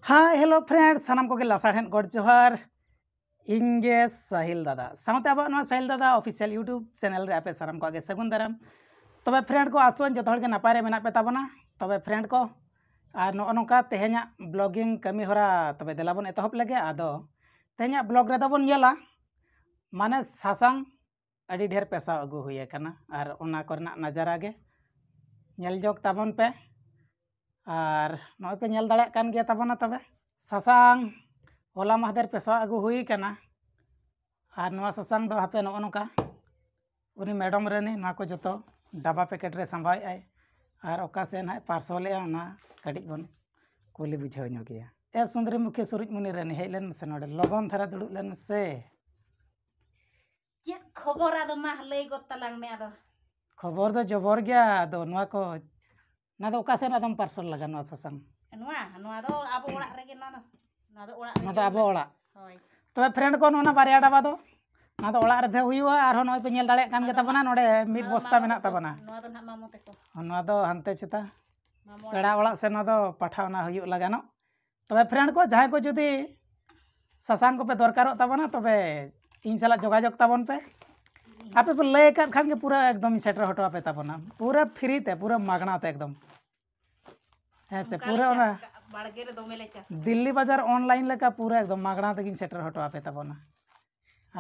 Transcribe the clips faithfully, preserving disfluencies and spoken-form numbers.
Hi hello friend, ᱥᱟᱱᱟᱢ ᱠᱚᱜᱮ ᱞᱟᱥᱟᱲᱦᱮᱫ ᱜᱚᱰ ᱡᱚᱦᱟᱨ᱾ ᱤᱧ ᱜᱮ ᱥᱟᱦᱤᱞ ᱫᱟᱫᱟ, ᱥᱟᱶᱛᱮ ᱟᱵᱚᱣᱟᱜ ᱱᱚᱣᱟ ᱥᱟᱦᱤᱞ ᱫᱟᱫᱟ ᱚᱯᱷᱤᱥᱤᱭᱟᱞ YouTube ᱪᱮᱱᱮᱞ ᱨᱮ ᱟᱯᱮ ᱥᱟᱱᱟᱢ ᱠᱚᱣᱟᱜ ᱜᱮ ᱥᱟᱹᱜᱩᱱ ᱫᱟᱨᱟᱢ᱾ ᱛᱚᱵᱮ ᱯᱷᱨᱮᱱᱰ ᱠᱚ, ᱟᱥᱚᱜ ᱟᱹᱧ ᱡᱚᱛᱚ ᱦᱚᱲ ᱜᱮ ᱱᱟᱯᱟᱭ ᱨᱮ ᱢᱮᱱᱟᱜ ᱯᱮ ᱛᱟᱵᱚᱱᱟ᱾ ᱛᱚᱵᱮ ᱯᱷᱨᱮᱱᱰ ᱠᱚ, ᱟᱨ ᱱᱚᱜᱼᱚ ᱱᱚᱝᱠᱟ ᱛᱮᱦᱮᱧᱟᱜ ᱵᱞᱚᱜᱤᱝ ᱠᱟᱹᱢᱤ ᱦᱚᱨᱟ ᱛᱚᱵᱮ ᱫᱮᱞᱟ ᱵᱚᱱ ᱮᱛᱚᱦᱚᱵ ᱞᱮᱜᱮ᱾ ᱟᱫᱚ ᱛᱮᱦᱮᱧᱟᱜ ᱵᱞᱚᱜ ᱨᱮᱫᱚ ᱵᱚᱱ ᱧᱮᱞᱟ, ᱢᱟᱱᱮ ᱥᱟᱥᱟᱝ ᱟᱹᱰᱤ ᱰᱷᱮᱨ ᱯᱮᱥᱟᱣ ᱟᱹᱜᱩ ᱦᱩᱭ ᱟᱠᱟᱱᱟ, ᱟᱨ ᱚᱱᱟ ᱠᱚᱨᱮᱱᱟᱜ ᱱᱟᱡᱟᱨᱟ ᱜᱮ ᱧᱮᱞ ᱡᱚᱝ ᱛᱟᱵᱚᱱ ᱯᱮ᱾ ᱟᱨ ᱱᱚᱜᱼᱚᱭ ᱯᱮ ᱧᱮᱞ ᱫᱟᱲᱮᱭᱟᱜ ᱠᱟᱱ ᱜᱮᱭᱟ ᱛᱟᱵᱚᱱᱟ᱾ ᱛᱚᱵᱮ ᱥᱟᱥᱟᱝ ᱦᱚᱞᱟ ᱢᱟᱦᱫᱮᱨ ᱯᱮᱥᱟᱣ ᱟᱹᱜᱩ ᱦᱩᱭ ᱟᱠᱟᱱᱟ, ᱟᱨ ᱱᱚᱣᱟ ᱥᱟᱥᱟᱝ ᱫᱚ ᱦᱟᱯᱮ ᱱᱚᱜᱼᱚ ᱱᱚᱝᱠᱟ ᱩᱱᱤ ᱢᱮᱰᱚᱢ ᱨᱮᱱᱤ ᱱᱚᱣᱟ ᱠᱚ ᱡᱚᱛᱚ ᱰᱟᱵᱟ ᱯᱮᱠᱮᱴ ᱨᱮ ᱥᱟᱸᱵᱟᱣᱮᱫ ᱟᱭ, ᱟᱨ ᱚᱠᱟ ᱥᱮᱫ ᱱᱟᱦᱟᱜ ᱯᱟᱨᱥᱚᱞᱮᱜᱼᱟ ᱚᱱᱟ ᱠᱟᱹᱴᱤᱡ ᱵᱚᱱ ᱠᱩᱞᱤ ᱵᱩᱡᱷᱟᱹᱣ ᱧᱚᱜᱮᱭᱟ᱾ ᱮ ᱥᱩᱱᱫᱨᱤ ᱢᱩᱠᱷᱤ ᱥᱩᱨᱩᱡ ᱢᱩᱱᱤ ᱨᱟᱱᱤ, ᱦᱮᱡ ᱞᱮᱱ ᱢᱮᱥᱮ ᱱᱚᱰᱮ, ᱞᱚᱜᱚᱱ ᱫᱷᱟᱨᱟ ᱫᱩᱲᱩᱵ ᱞᱮᱱ ᱢᱮᱥᱮ᱾ ᱪᱮᱫ ᱠᱷᱚᱵᱚᱨ ᱟᱫᱚ ᱢᱟ ᱞᱟᱹᱭ ᱜᱚᱫ ᱛᱟᱞᱟᱝ ᱢᱮ ᱟᱫᱚ᱾ ᱠᱷᱚᱵᱚᱨ ᱫᱚ ᱡᱚᱵᱚᱨ ᱜᱮᱭᱟ᱾ ᱟᱫᱚ ᱱᱚᱣᱟ ᱠᱚ, ᱱᱚᱣᱟ ᱫᱚ ᱚᱠᱟ ᱥᱮᱫ ᱟᱫᱚᱢ ᱯᱟᱨᱥᱚᱞ ᱞᱟᱜᱟ ᱱᱚᱣᱟ ᱥᱟᱥᱟᱝ? ᱱᱚᱣᱟ, ᱱᱚᱣᱟ ᱫᱚ ᱟᱵᱚ ᱚᱲᱟᱜ ᱨᱮᱜᱮ, ᱱᱚᱣᱟ ᱫᱚ, ᱱᱚᱣᱟ ᱫᱚ ᱚᱲᱟᱜ ᱨᱮᱜᱮ ᱱᱚᱣᱟ ᱫᱚ ᱟᱵᱚ ᱦᱩᱭᱩᱜᱼᱟ᱾ ᱚᱲᱟᱜ᱾ ᱦᱳᱭ᱾ ᱛᱚᱵᱮ ᱯᱷᱨᱮᱱᱰ ᱠᱚ, ᱱᱚᱣᱟ ᱵᱟᱨᱭᱟ ᱰᱟᱵᱟ ᱫᱚ, ᱱᱚᱣᱟ ᱫᱚ ᱚᱲᱟᱜ ᱨᱮ ᱫᱚᱦᱚ ᱦᱩᱭᱩᱜᱼᱟ᱾ ᱟᱨᱦᱚᱸ ᱱᱚᱜᱼᱚᱭ ᱯᱮ ᱧᱮᱞ ᱫᱟᱲᱮᱭᱟᱜ ᱠᱟᱱ ᱜᱮ ᱟᱫᱚ ᱛᱟᱵᱚᱱᱟ, ᱢᱟ-, ᱱᱚᱰᱮ ᱢᱤᱫ ᱟᱫᱚ ᱵᱚᱥᱛᱟ ᱢᱟᱢᱚ ᱢᱮᱱᱟᱜ ᱛᱟᱠᱚ, ᱛᱟᱵᱚᱱᱟ᱾ ᱱᱚᱣᱟ ᱫᱚ ᱱᱟᱦᱟᱜ ᱢᱟᱢᱚ ᱛᱟᱠᱚ᱾ ᱱᱚᱣᱟ ᱫᱚ ᱦᱟᱱᱛᱮ ᱪᱮᱛᱟ ᱢᱟᱢᱚ ᱯᱮᱲᱟ ᱚᱲᱟᱜ᱾ ᱚᱲᱟᱜ ᱥᱮ ᱱᱚᱣᱟ ᱫᱚ ᱯᱟᱴᱷᱟᱣ ᱚᱱᱟ ᱦᱩᱭᱩᱜ ᱞᱟᱜᱟᱱᱚᱜ᱾ ᱛᱚᱵᱮ ᱯᱷᱨᱮᱱᱰ ᱠᱚ, ᱡᱟᱦᱟᱸᱭ ᱠᱚ ᱡᱩᱫᱤ ᱥᱟᱥᱟᱝ ᱠᱚᱯᱮ ᱫᱚᱨᱠᱟᱨᱚᱜ ᱛᱟᱵᱚᱱᱟ, ᱛᱚᱵᱮ ᱤᱧ ᱥᱟᱞᱟᱜ ᱡᱳᱜᱟᱡᱳᱜᱽ ᱛᱟᱵᱚᱱ ᱯᱮ᱾ ᱟᱯᱮ ᱯᱮ ᱞᱟᱹᱭ ᱟᱠᱟᱫ ᱠᱷᱟᱱ ᱜᱮ ᱯᱩᱨᱟᱹ ᱮᱠᱫᱚᱢ ᱤᱧ ᱥᱮᱴᱮᱨ ᱦᱚᱴᱚ ᱟᱯᱮ ᱛᱟᱵᱚᱱᱟ, ᱯᱩᱨᱟᱹ ᱯᱷᱨᱤ ᱛᱮ, ᱯᱩᱨᱟᱹ ᱢᱟᱜᱽᱱᱟ ᱛᱮ ᱮᱠᱫᱚᱢ᱾ ᱦᱮᱸ ᱥᱮ, ᱚᱱᱠᱟ ᱯᱩᱨᱟᱹ ᱞᱮ ᱚᱱᱟ ᱪᱟᱥ ᱟᱠᱟᱫᱼᱟ, ᱵᱟᱲᱜᱮ ᱨᱮ ᱫᱚᱢᱮ ᱞᱮ ᱪᱟᱥ ᱟᱠᱟᱫᱼᱟ᱾ ᱫᱤᱞᱞᱤ ᱵᱟᱡᱟᱨ ᱚᱱᱞᱟᱭᱤᱱ ᱞᱮᱠᱟ ᱯᱩᱨᱟᱹ ᱮᱠᱫᱚᱢ ᱢᱟᱜᱽᱱᱟ ᱛᱮᱜᱤᱧ ᱥᱮᱴᱮᱨ ᱦᱚᱴᱚ ᱟᱯᱮ ᱛᱟᱵᱚᱱᱟ᱾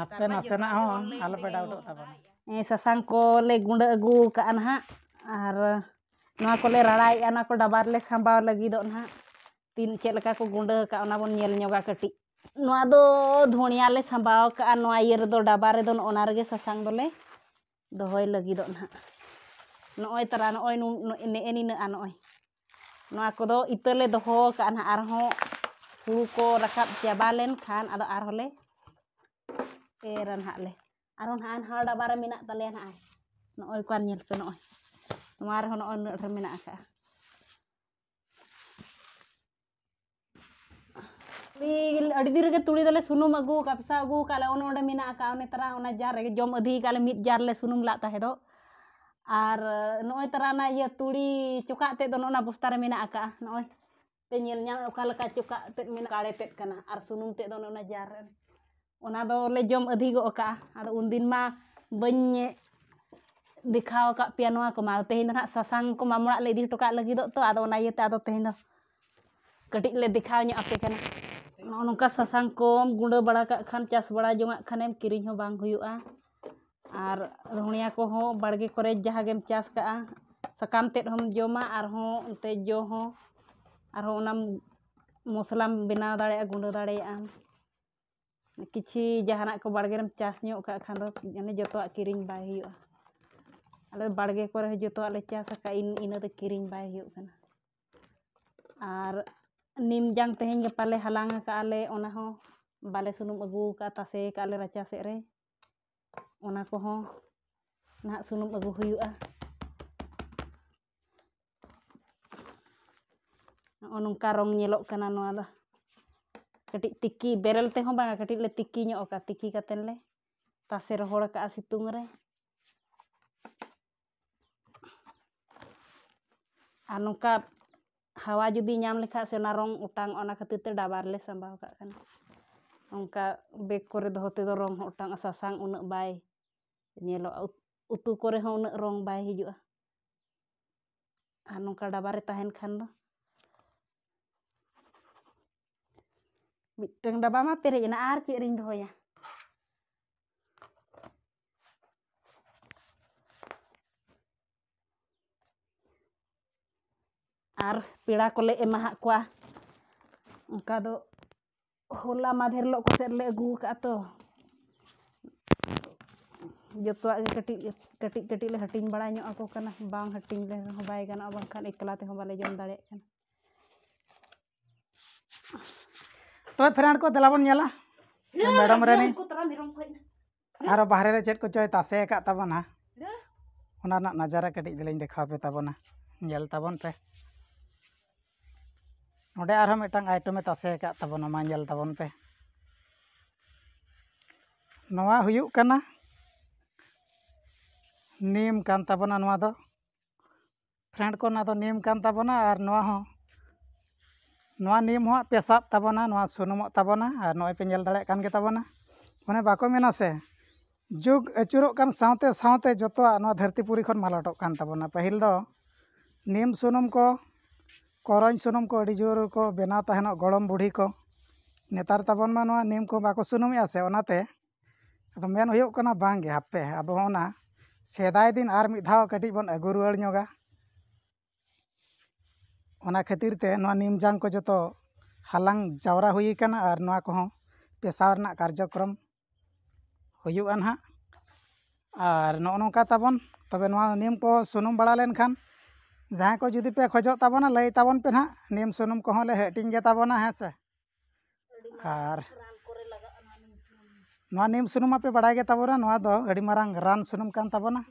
ᱟᱯᱮ ᱱᱮᱛᱟᱨ ᱢᱟ ᱱᱟᱥᱮᱱᱟᱜ ᱡᱚᱛᱚ ᱜᱮ ᱦᱚᱸ ᱚᱱᱞᱟᱭᱤᱱ ᱟᱞᱚᱯᱮ ᱛᱮᱜᱮ ᱰᱟᱣᱩᱴᱚᱜ ᱧᱟᱢᱚᱜ ᱛᱟᱵᱚᱱᱟ᱾ ᱠᱟᱱᱟ᱾ ᱦᱮᱸ, ᱥᱟᱥᱟᱝ ᱠᱚᱞᱮ ᱜᱩᱸᱰᱟᱹ ᱟᱹᱜᱩ ᱠᱟᱜᱼᱟ ᱱᱟᱦᱟᱜ, ᱟᱨ ᱱᱚᱣᱟ ᱠᱚᱞᱮ ᱨᱟᱲᱟᱭᱮᱜᱼᱟ, ᱱᱚᱣᱟ ᱠᱚ ᱰᱟᱵᱟ ᱨᱮᱞᱮ ᱥᱟᱸᱵᱟᱣ ᱞᱟᱹᱜᱤᱫᱚᱜ ᱱᱟᱦᱟᱜ᱾ ᱛᱤᱱ ᱪᱮᱫ ᱞᱮᱠᱟ ᱠᱚ ᱜᱩᱸᱰᱟᱹ ᱟᱠᱟᱫ, ᱚᱱᱟ ᱵᱚᱱ ᱧᱮᱞ ᱧᱚᱜᱟ ᱠᱟᱹᱴᱤᱡ᱾ ᱱᱚᱣᱟ ᱫᱚ ᱫᱷᱩᱬᱤᱭᱟ ᱞᱮ ᱥᱟᱸᱵᱟᱣ ᱠᱟᱜᱼᱟ, ᱱᱚᱣᱟ ᱤᱭᱟᱹ ᱨᱮᱫᱚ, ᱰᱟᱵᱟ ᱨᱮᱫᱚ ᱱᱚᱜᱼᱚ ᱱᱟ ᱨᱮᱜᱮ ᱥᱟᱥᱟᱝ ᱫᱚᱞᱮ ᱫᱚᱦᱚᱭ ᱞᱟᱹᱜᱤᱫᱚᱜ ᱱᱟᱦᱟᱜ᱾ ᱱᱚᱜᱼᱚᱭ ᱛᱟᱨᱟ, ᱱᱚᱜᱼᱚᱭ ᱱᱩ-, ᱱᱩ-, ᱱᱮᱜᱼᱮ ᱱᱤᱱᱟᱹᱜᱼᱟ ᱱᱚᱜᱼᱚᱭ᱾ ᱱᱚᱣᱟ ᱠᱚᱫᱚ ᱤᱛᱟᱹ ᱞᱮ ᱫᱚᱦᱚ ᱠᱟᱜᱼᱟ ᱱᱟᱦᱟᱜ, ᱟᱨᱦᱚᱸ ᱦᱩᱲᱩ ᱠᱚ ᱨᱟᱠᱟᱵ ᱪᱟᱵᱟ ᱞᱮᱱᱠᱷᱟᱱ ᱟᱫᱚ ᱟᱨᱦᱚᱸ ᱞᱮ ᱮᱨᱟ ᱱᱟᱦᱟᱜ ᱞᱮ᱾ ᱟᱨᱦᱚᱸ ᱱᱟᱦᱟᱜ ᱱᱟᱣᱟ ᱰᱟᱵᱟ ᱨᱮ ᱢᱮᱱᱟᱜ ᱛᱟᱞᱮᱭᱟ ᱱᱟᱦᱟᱜ᱾ ᱱᱚᱜᱼᱚᱭ ᱠᱚ ᱧᱮᱞ ᱯᱮ, ᱱᱚᱜᱼᱚᱭ ᱱᱚᱣᱟ ᱨᱮᱦᱚᱸ ᱱᱚᱜᱼᱚᱭ ᱱᱩᱱᱟᱹᱜ ᱰᱷᱮᱨ ᱢᱮᱱᱟᱜ ᱟᱠᱟᱜᱼᱟ᱾ ᱛᱩᱲᱤ, ᱟᱹᱰᱤ ᱫᱤᱱ ᱨᱮᱜᱮ ᱛᱩᱲᱤ ᱫᱚᱞᱮ ᱥᱩᱱᱩᱢ ᱟᱹᱜᱩ ᱟᱠᱟᱫ, ᱯᱮᱥᱟᱣ ᱟᱹᱜᱩ ᱟᱠᱟᱫ ᱞᱮ, ᱚᱱᱮ ᱚᱸᱰᱮ ᱢᱮᱱᱟᱜ ᱟᱠᱟᱫ, ᱚᱱᱮ ᱛᱟᱨᱟ ᱚᱱᱟ ᱡᱟᱨ ᱨᱮᱜᱮ ᱡᱚᱢ ᱟᱹᱫᱷᱤ ᱟᱠᱟᱫ ᱞᱮ, ᱢᱤᱫ ᱡᱟᱨ ᱞᱮ ᱥᱩᱱᱩᱢ ᱞᱟᱜ ᱛᱟᱦᱮᱸ ᱫᱚ᱾ ᱟᱨ ᱱᱚᱜᱼᱚᱭ ᱛᱟᱨᱟ ᱚᱱᱟ ᱤᱭᱟᱹ ᱛᱩᱲᱤ ᱪᱚᱠᱟᱜ ᱛᱮᱫ ᱫᱚ ᱱᱚᱜᱼᱚ ᱱᱟ ᱵᱚᱥᱛᱟ ᱨᱮ ᱢᱮᱱᱟᱜ ᱟᱠᱟᱫᱼᱟ, ᱱᱚᱜᱼᱚᱭ᱾ ᱯᱮ ᱧᱮᱞ ᱧᱟᱢ, ᱚᱠᱟ ᱞᱮᱠᱟ ᱪᱚ ᱠᱟᱜ ᱛᱮᱫ ᱢᱮᱱᱟᱜᱼᱟ, ᱠᱟᱲᱮ ᱛᱮᱫ ᱠᱟᱱᱟ, ᱟᱨ ᱥᱩᱱᱩᱢ ᱛᱮᱫ ᱫᱚ ᱚᱱᱮ ᱚᱱᱟ ᱡᱟᱨ ᱨᱮ, ᱚᱱᱟ ᱫᱚᱞᱮ ᱡᱚᱢ ᱟᱹᱫᱷᱤ ᱜᱚᱜ ᱠᱟᱜᱼᱟ᱾ ᱟᱫᱚ ᱩᱱᱫᱤᱱ ᱢᱟ ᱵᱟᱹᱧ ᱫᱮᱠᱷᱟᱣ ᱟᱠᱟᱫ ᱯᱮᱭᱟ ᱱᱚᱣᱟ ᱠᱚᱢᱟ᱾ ᱛᱮᱦᱮᱧ ᱫᱚ ᱱᱟᱦᱟᱜ ᱥᱟᱥᱟᱝ ᱠᱚ ᱢᱟᱢᱚᱲᱟᱜ ᱞᱮ ᱤᱫᱤ ᱦᱚᱴᱚ ᱠᱟᱜ ᱞᱟᱹᱜᱤᱫᱚᱜ ᱛᱚ, ᱟᱫᱚ ᱚᱱᱟ ᱤᱭᱟᱹᱛᱮ ᱟᱫᱚ ᱛᱮᱦᱮᱧ ᱫᱚ ᱠᱟᱹᱴᱤᱡ ᱞᱮ ᱫᱮᱠᱷᱟᱣ ᱧᱚᱜ ᱟᱯᱮ ᱠᱟᱱᱟ᱾ ᱱᱚᱜᱼᱚ ᱱᱚᱝᱠᱟ ᱥᱟᱥᱟᱝ ᱠᱚᱢ ᱜᱩᱸᱰᱟᱹ ᱵᱟᱲᱟ ᱠᱟᱜ ᱠᱷᱟᱱ, ᱪᱟᱥ ᱵᱟᱲᱟ ᱡᱚᱝᱟᱜ ᱠᱷᱟᱱᱮᱢ, ᱠᱤᱨᱤᱧ ᱦᱚᱸ ᱵᱟᱝ ᱦᱩᱭᱩᱜᱼᱟ᱾ ᱟᱨ ᱫᱷᱩᱱᱤᱭᱟᱹ ᱠᱚᱦᱚᱸ ᱵᱟᱲᱜᱮ ᱠᱚᱨᱮ ᱡᱟᱦᱟᱸ ᱜᱮᱢ ᱪᱟᱥ ᱠᱟᱜᱼᱟ, ᱥᱟᱠᱟᱢ ᱛᱮᱫ ᱦᱚᱸᱢ ᱡᱚᱢᱟ, ᱟᱨᱦᱚᱸ ᱚᱱᱛᱮ ᱡᱚ ᱦᱚᱸ, ᱟᱨᱦᱚᱸ ᱚᱱᱟᱢ ᱢᱚᱥᱞᱟᱢ ᱵᱮᱱᱟᱣ ᱫᱟᱲᱮᱭᱟᱜᱼᱟ, ᱜᱩᱸᱰᱟᱹ ᱫᱟᱲᱮᱭᱟᱜᱼᱟᱢ᱾ ᱠᱤᱪᱷᱤ ᱡᱟᱦᱟᱱᱟᱜ ᱠᱚ ᱵᱟᱲᱜᱮ ᱨᱮᱢ ᱪᱟᱥ ᱧᱚᱜ ᱠᱟᱜ ᱠᱷᱟᱱ ᱫᱚ, ᱢᱟᱱᱮ, ᱡᱚᱛᱚᱣᱟᱜ ᱠᱤᱨᱤᱧ ᱵᱟᱭ ᱦᱩᱭᱩᱜᱼᱟ᱾ ᱟᱞᱮ ᱵᱟᱲᱜᱮ ᱠᱚᱨᱮ ᱦᱚᱸ ᱡᱚᱛᱚᱣᱟᱜ ᱞᱮ ᱪᱟᱥ ᱟᱠᱟᱫ, ᱤᱱ-, ᱤᱱᱟᱹ ᱫᱚ ᱠᱤᱨᱤᱧ ᱵᱟᱭ ᱦᱩᱭᱩᱜ ᱠᱟᱱᱟ᱾ ᱟᱨ ᱱᱤᱢ ᱡᱟᱝ ᱛᱮᱦᱮᱧ ᱜᱟᱯᱟ ᱞᱮ ᱦᱟᱞᱟᱝ ᱟᱠᱟᱫᱼᱟ ᱞᱮ, ᱚᱱᱟ ᱦᱚᱸ ᱵᱟᱞᱮ ᱥᱩᱱᱩᱢ ᱟᱹᱜᱩ ᱟᱠᱟᱫᱼᱟ, ᱛᱟᱥᱮ ᱟᱠᱟᱫᱼᱟ ᱞᱮ ᱨᱟᱪᱟ ᱥᱮᱫ ᱨᱮ᱾ ᱚᱱᱟ ᱠᱚᱦᱚᱸ ᱱᱟᱦᱟᱜ ᱥᱩᱱᱩᱢ ᱟᱹᱜᱩ ᱦᱩᱭᱩᱜᱼᱟ᱾ ᱱᱚᱜᱼᱚ ᱱᱚᱝᱠᱟ ᱨᱚᱝ ᱧᱮᱞᱚᱜ ᱠᱟᱱᱟ ᱱᱚᱣᱟ ᱫᱚ᱾ ᱠᱟᱹᱴᱤᱡ ᱛᱤᱠᱤ, ᱵᱮᱨᱮᱞ ᱛᱮᱦᱚᱸ ᱵᱟᱝᱟ, ᱠᱟᱹᱴᱤᱡ ᱞᱮ ᱛᱤᱠᱤ ᱧᱚᱜ ᱟᱠᱟᱫᱼᱟ, ᱛᱤᱠᱤ ᱠᱟᱛᱮᱫ ᱞᱮ ᱛᱟᱥᱮ ᱨᱚᱦᱚᱲ ᱟᱠᱟᱫᱼᱟ ᱥᱤᱛᱩᱝ ᱨᱮ᱾ ᱟᱨ ᱱᱚᱝᱠᱟ ᱦᱟᱣᱟ ᱡᱩᱫᱤ ᱧᱟᱢ ᱞᱮᱠᱷᱟᱡ ᱥᱮ, ᱚᱱᱟ ᱨᱚᱝ ᱚᱴᱟᱝ, ᱚᱱᱟ ᱠᱷᱟᱹᱛᱤᱨ ᱛᱮ ᱰᱟᱵᱟ ᱨᱮᱞᱮ ᱥᱟᱸᱵᱟᱣ ᱠᱟᱜ ᱠᱟᱱᱟ᱾ ᱚᱱᱠᱟ ᱵᱮᱜᱽ ᱠᱚᱨᱮ ᱫᱚᱦᱚ ᱛᱮᱫᱚ ᱨᱚᱝ ᱦᱚᱸ ᱚᱴᱟᱝᱚᱜᱼᱟ, ᱥᱟᱥᱟᱝ ᱩᱱᱟᱹᱜ ᱵᱟᱭ ᱧᱮᱞᱚᱜᱼᱟ, ᱩᱛ-, ᱩᱛᱩ ᱠᱚᱨᱮ ᱦᱚᱸ ᱩᱱᱟᱹᱜ ᱨᱚᱝ ᱵᱟᱭ ᱦᱤᱡᱩᱜᱼᱟ᱾ ᱟᱨ ᱱᱚᱝᱠᱟ ᱰᱟᱵᱟ ᱨᱮ ᱛᱟᱦᱮᱱ ᱠᱷᱟᱱ ᱫᱚ ᱢᱤᱫᱴᱟᱝ ᱰᱟᱵᱟ ᱢᱟ ᱯᱮᱨᱮᱡ ᱮᱱᱟ, ᱟᱨ ᱪᱮᱫ ᱨᱤᱧ ᱫᱚᱦᱚᱭᱟ? ᱟᱨ ᱯᱮᱲᱟ ᱠᱚᱞᱮ ᱮᱢᱟᱦᱟᱜ ᱠᱚᱣᱟ᱾ ᱚᱱᱠᱟ ᱫᱚ ᱦᱚᱞᱟ ᱢᱟᱫᱷᱮᱨ ᱦᱤᱞᱳᱜ ᱠᱚᱥᱮᱫ ᱞᱮ ᱟᱹᱜᱩ ᱟᱠᱟᱫᱼᱟ ᱛᱚ᱾ ᱡᱚᱛᱚᱣᱟᱜ ᱜᱮ ᱠᱟᱹᱴᱤᱡ ᱠᱟᱹᱴᱤᱡ ᱠᱟᱹᱴᱤᱡ ᱞᱮ ᱦᱟᱹᱴᱤᱧ ᱵᱟᱲᱟ ᱧᱚᱜ ᱟᱠᱚ ᱠᱟᱱᱟ᱾ ᱵᱟᱝ ᱦᱟᱹᱴᱤᱧ ᱞᱮ ᱨᱮᱦᱚᱸ ᱵᱟᱭ ᱜᱟᱱᱚᱜᱼᱟ, ᱵᱟᱝᱠᱷᱟᱱ ᱮᱠᱞᱟ ᱛᱮᱦᱚᱸ ᱵᱟᱞᱮ ᱡᱚᱢ ᱫᱟᱲᱮᱭᱟᱜ ᱠᱟᱱᱟ᱾ ᱛᱚᱵᱮ friend ᱠᱚ, ᱫᱮᱞᱟ ᱵᱚᱱ ᱧᱮᱞᱟ ᱢᱮᱰᱟᱢ ᱨᱟᱱᱤ᱾ ᱩᱱᱠᱩ ᱛᱟᱨᱟ ᱢᱮᱨᱚᱢ ᱠᱚ ᱦᱮᱡ ᱮᱱᱟ᱾ ᱟᱨᱚ ᱵᱟᱦᱨᱮ ᱨᱮ ᱪᱮᱫ ᱠᱚᱪᱚᱭ ᱛᱟᱥᱮ ᱟᱠᱟᱫ ᱛᱟᱵᱚᱱᱟ, ᱚᱱᱟ ᱨᱮᱱᱟᱜ ᱱᱟᱡᱟᱨᱟ ᱠᱟᱹᱴᱤᱡ ᱫᱚᱞᱤᱧ ᱫᱮᱠᱷᱟᱣ ᱯᱮ ᱛᱟᱵᱚᱱᱟ, ᱧᱮᱞ ᱛᱟᱵᱚᱱ ᱯᱮ᱾ ᱱᱚᱰᱮ ᱟᱨᱦᱚᱸ ᱢᱤᱫᱴᱟᱝ item ᱮ ᱛᱟᱥᱮ ᱟᱠᱟᱫ ᱛᱟᱵᱚᱱᱟ, ᱢᱟ ᱧᱮᱞ ᱛᱟᱵᱚᱱ ᱯᱮ᱾ ᱱᱚᱣᱟ ᱦᱩᱭᱩᱜ ᱠᱟᱱᱟ ᱱᱤᱢ ᱠᱟᱱ ᱛᱟᱵᱚᱱᱟ ᱱᱚᱣᱟ ᱫᱚ᱾ Friend ᱠᱚ, ᱚᱱᱟ ᱫᱚ ᱱᱤᱢ ᱠᱟᱱ ᱛᱟᱵᱚᱱᱟ᱾ ᱟᱨ ᱱᱚᱣᱟ ᱦᱚᱸ ᱱᱚᱣᱟ ᱱᱤᱢ ᱦᱚᱸ ᱯᱮᱥᱟᱜ ᱛᱟᱵᱚᱱᱟ, ᱱᱚᱣᱟ ᱥᱩᱱᱩᱢᱚᱜ ᱛᱟᱵᱚᱱᱟ᱾ ᱟᱨ ᱱᱚᱜᱼᱚᱭ ᱯᱮ ᱧᱮᱞ ᱫᱟᱲᱮᱭᱟᱜ ᱠᱟᱱ ᱜᱮ ᱛᱟᱵᱚᱱᱟ, ᱚᱱᱮ ᱵᱟᱠᱚ ᱢᱮᱱᱟ ᱥᱮ, ᱡᱩᱜᱽ ᱟᱹᱪᱩᱨᱚᱜ ᱠᱟᱱ ᱥᱟᱶᱛᱮ ᱥᱟᱶᱛᱮ ᱡᱚᱛᱚᱣᱟᱜ ᱱᱚᱣᱟ ᱫᱷᱟᱹᱨᱛᱤ ᱯᱩᱨᱤ ᱠᱷᱚᱱ ᱢᱟᱞᱚᱴᱚᱜ ᱠᱟᱱ ᱛᱟᱵᱚᱱᱟ᱾ ᱯᱟᱹᱦᱤᱞ ᱫᱚ ᱱᱤᱢ ᱥᱩᱱᱩᱢ ᱠᱚ, ᱠᱚᱨᱚᱧ ᱥᱩᱱᱩᱢ ᱠᱚ ᱟᱹᱰᱤ ᱡᱳᱨ ᱠᱚ ᱵᱮᱱᱟᱣ ᱛᱟᱦᱮᱱᱚᱜ ᱜᱚᱲᱚᱢ ᱵᱩᱰᱷᱤ ᱠᱚ᱾ ᱱᱮᱛᱟᱨ ᱛᱟᱵᱚᱱ ᱢᱟ ᱱᱚᱣᱟ ᱱᱤᱢ ᱠᱚ ᱵᱟᱠᱚ ᱥᱩᱱᱩᱢᱮᱜᱼᱟ ᱥᱮ, ᱚᱱᱟᱛᱮ ᱟᱫᱚ ᱢᱮᱱ ᱦᱩᱭᱩᱜ ᱠᱟᱱᱟ ᱵᱟᱝ ᱜᱮ, ᱦᱟᱯᱮ ᱟᱵᱚ ᱦᱚᱸ ᱚᱱᱟ ᱥᱮᱫᱟᱭ ᱫᱤᱱ ᱟᱨ ᱢᱤᱫ ᱫᱷᱟᱣ ᱠᱟᱹᱴᱤᱡ ᱵᱚᱱ ᱟᱹᱜᱩ ᱨᱩᱣᱟᱹᱲ ᱧᱚᱜᱟ᱾ ᱚᱱᱟ ᱠᱷᱟᱹᱛᱤᱨ ᱛᱮ ᱱᱚᱣᱟ ᱱᱤᱢ ᱡᱟᱝ ᱠᱚ ᱡᱚᱛᱚ ᱦᱟᱞᱟᱝ ᱡᱟᱣᱨᱟ ᱦᱩᱭ ᱟᱠᱟᱱᱟ ᱟᱨ ᱱᱚᱣᱟ ᱠᱚᱦᱚᱸ ᱯᱮᱥᱟᱣ ᱨᱮᱱᱟᱜ ᱠᱟᱨᱡᱚᱠᱨᱚᱢ ᱦᱩᱭᱩᱜᱼᱟ ᱱᱟᱦᱟᱜ᱾ ᱟᱨ ᱱᱚᱜᱼᱚ ᱱᱚᱝᱠᱟ ᱛᱟᱵᱚᱱ, ᱛᱚᱵᱮ ᱱᱚᱣᱟ ᱱᱤᱢ ᱠᱚ ᱥᱩᱱᱩᱢ ᱵᱟᱲᱟ ᱞᱮᱱᱠᱷᱟᱱ, ᱡᱟᱦᱟᱸᱭ ᱠᱚ ᱡᱩᱫᱤ ᱯᱮ ᱠᱷᱚᱡᱚᱜ ᱛᱟᱵᱚᱱᱟ, ᱞᱟᱹᱭ ᱛᱟᱵᱚᱱ ᱯᱮ ᱱᱟᱦᱟᱜ, ᱱᱤᱢ ᱥᱩᱱᱩᱢ ᱠᱚᱦᱚᱸ ᱞᱮ ᱦᱟᱹᱴᱤᱧ ᱜᱮ ᱛᱟᱵᱚᱱᱟ, ᱦᱮᱸ ᱥᱮ᱾ ᱟᱨ ᱱᱚᱣᱟ ᱱᱤᱢ ᱥᱩᱱᱩᱢ ᱢᱟᱯᱮ ᱵᱟᱲᱟᱭ ᱜᱮ ᱛᱟᱵᱚᱱᱟ, ᱱᱚᱣᱟ ᱫᱚ ᱟᱹᱰᱤ ᱢᱟᱨᱟᱝ ᱨᱟᱱ ᱥᱩᱱᱩᱢ ᱠᱟᱱ ᱛᱟᱵᱚᱱᱟ᱾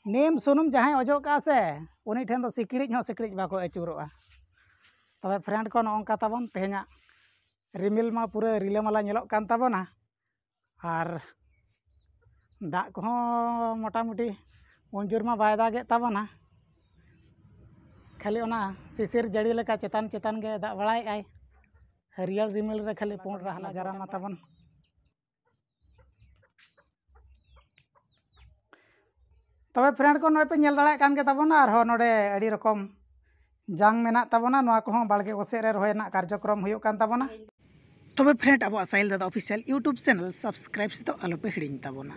ᱱᱤᱢ ᱥᱩᱱᱩᱢ ᱡᱟᱦᱟᱸᱭ ᱚᱡᱚᱜ ᱠᱟᱜᱼᱟ ᱥᱮ, ᱩᱱᱤ ᱴᱷᱮᱱ ᱫᱚ ᱥᱤᱠᱲᱤᱡ ᱦᱚᱸ ᱥᱤᱠᱲᱤᱡ ᱵᱟᱠᱚ ᱟᱹᱪᱩᱨᱚᱜᱼᱟ᱾ ᱛᱚᱵᱮ friend ᱠᱚ, ᱱᱚᱜᱼᱚ ᱱᱚᱝᱠᱟ ᱛᱟᱵᱚᱱ ᱛᱮᱦᱮᱧᱟᱜ ᱨᱤᱢᱤᱞ ᱢᱟ ᱯᱩᱨᱟᱹ ᱨᱤᱞᱟᱹᱢᱟᱞᱟ ᱧᱮᱞᱚᱜ ᱠᱟᱱ ᱛᱟᱵᱚᱱᱟ, ᱟᱨ ᱫᱟᱜ ᱠᱚᱦᱚᱸ ᱢᱚᱴᱟᱢᱩᱴᱤ ᱩᱱ ᱡᱳᱨ ᱢᱟ ᱵᱟᱭ ᱫᱟᱜᱮᱫ ᱛᱟᱵᱚᱱᱟ, ᱠᱷᱟᱹᱞᱤ ᱚᱱᱟ ᱥᱤᱥᱤᱨ ᱡᱟᱹᱲᱤ ᱞᱮᱠᱟ ᱪᱮᱛᱟᱱ ᱪᱮᱛᱟᱱ ᱜᱮ ᱫᱟᱜ ᱵᱟᱲᱟᱭᱮᱫᱟᱭ᱾ ᱦᱟᱹᱨᱭᱟᱹᱲ ᱨᱤᱢᱤᱞ ᱨᱮ ᱠᱷᱟᱹᱞᱤ ᱯᱩᱸᱰ ᱨᱟᱦᱞᱟ ᱡᱟᱨᱟ ᱢᱟ ᱛᱟᱵᱚᱱ᱾ ᱛᱚᱵᱮ friend ᱠᱚ, ᱱᱚᱜᱼᱚᱭ ᱯᱮ ᱧᱮᱞ ᱫᱟᱲᱮᱭᱟᱜ ᱠᱟᱱ ᱜᱮ ᱛᱟᱵᱚᱱᱟ, ᱟᱨᱦᱚᱸ ᱱᱚᱰᱮ ᱟᱹᱰᱤ ᱨᱚᱠᱚᱢ ᱡᱟᱝ ᱢᱮᱱᱟᱜ ᱛᱟᱵᱚᱱᱟ, ᱱᱚᱣᱟ ᱠᱚᱦᱚᱸ ᱵᱟᱲᱜᱮ ᱠᱚᱥᱮᱫ ᱨᱮ ᱨᱚᱦᱚᱭ ᱨᱮᱱᱟᱜ ᱠᱟᱨᱡᱚᱠᱨᱚᱢ ᱦᱩᱭᱩᱜ ᱠᱟᱱ ᱛᱟᱵᱚᱱᱟ᱾ ᱛᱚᱵᱮ friend, ᱟᱵᱚᱣᱟᱜ ᱥᱟᱦᱤᱞ ᱫᱟᱫᱟ official YouTube channel subscribe ᱫᱚ ᱟᱞᱚᱯᱮ ᱦᱤᱲᱤᱧ ᱛᱟᱵᱚᱱᱟ᱾